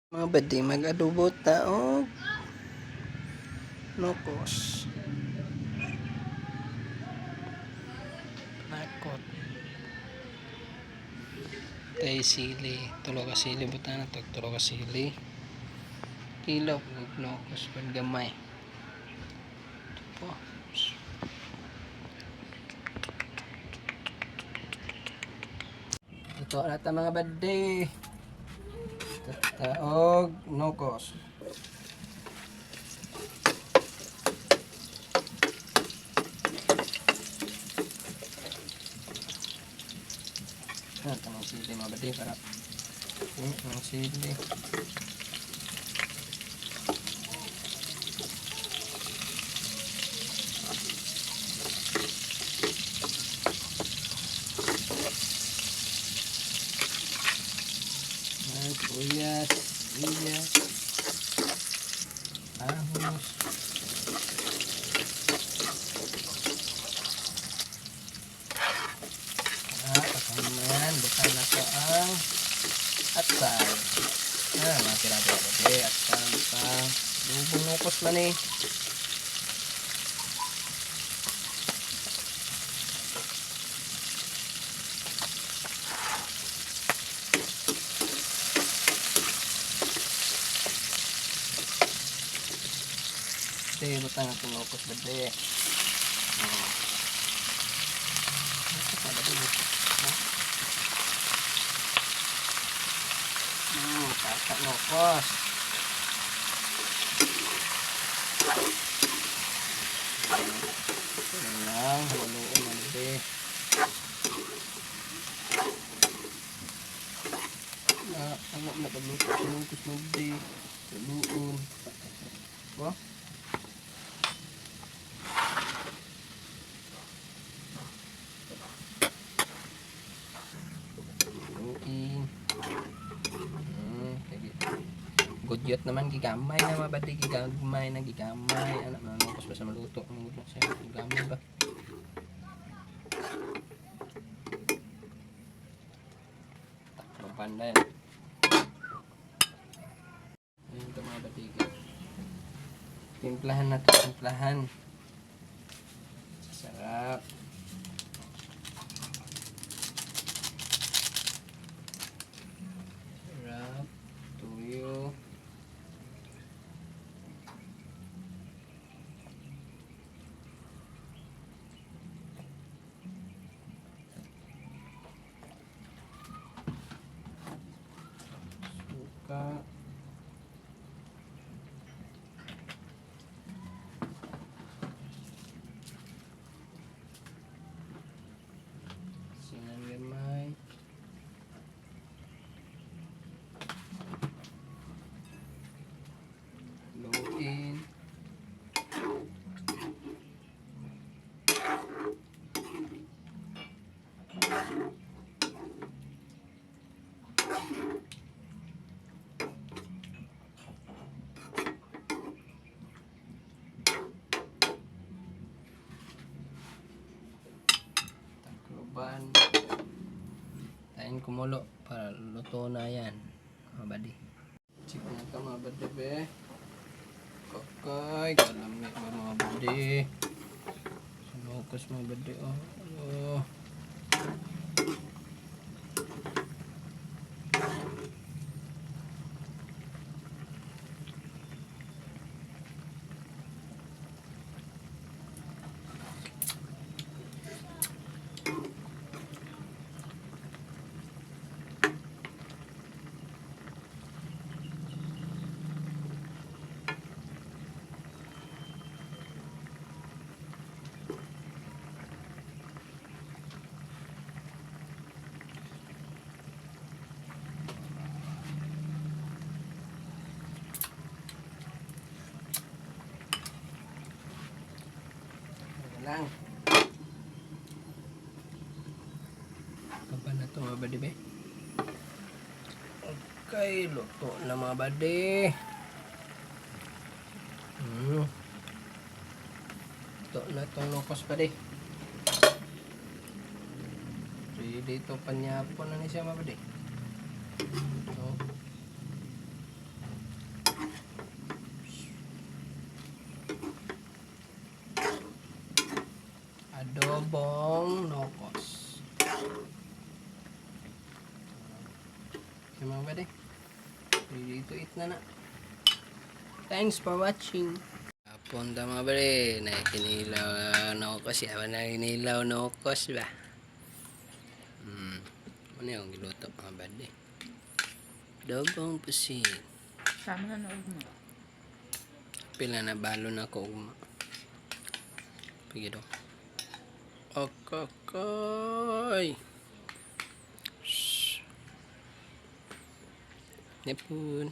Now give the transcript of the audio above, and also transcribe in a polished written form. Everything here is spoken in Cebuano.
Mga badi, mag-adobo ta og nokos. Panakot. Tay sili, tulo ka sili buta na to, tulo ka sili. Kilo og nokos pud gamay. Ito po. Ito na ta, mga badi. Og nokos. Ah, tamang sili, mga badi, para ang sili. Ah, sibuyas, sibuyas, ahos. Ah, pagkaman, buksan na to ang atsal. Ah, mga tira-tira ba? Atsal pa. Lubong nukos man eh. Ito, butang natin nukos ba? Oh. Nukos na ba? Nukos na. Tata nukos. Ito lang, haluin mo ba? Na, ano na pagluto sa nukos mo ba? Haluin. Ba? Haluin. Sige. Gudyot naman gigamay na mabadi, gigamay na gigamay anak na nukos ba sa maluto ang gudot siya gigamay ba takloban na yan. Ayun ito, mga badigi, timplahan na to, timplahan. Sarap. Sarap tuyo. Suka. Sinan gamay. Luin. Takloban. Tayin kumulo para luto na yan, mga badi. Check na ito, mga badi be. Kakay, kalamit ba, mga badi? Sinukos, mga badi, oh. Oh. Ano lang. Kaba na to, mga badi be. Okay, luto na, mga badi. Luto na itong locos pa di. Ready to panyapon na ni siya, mga badi. Ito. Yung mga buddy. Ready to eat na na. Thanks for watching. Hapon ta, mga buddy. Nakikinilaw nokos. Yaman na kinilaw nokos ba? Ano yung giluto, mga buddy? Adobong pusit. Sama na noog mo. Pila na balo na ko ugma. Pigi do. Okokoy. Shh. Nepun.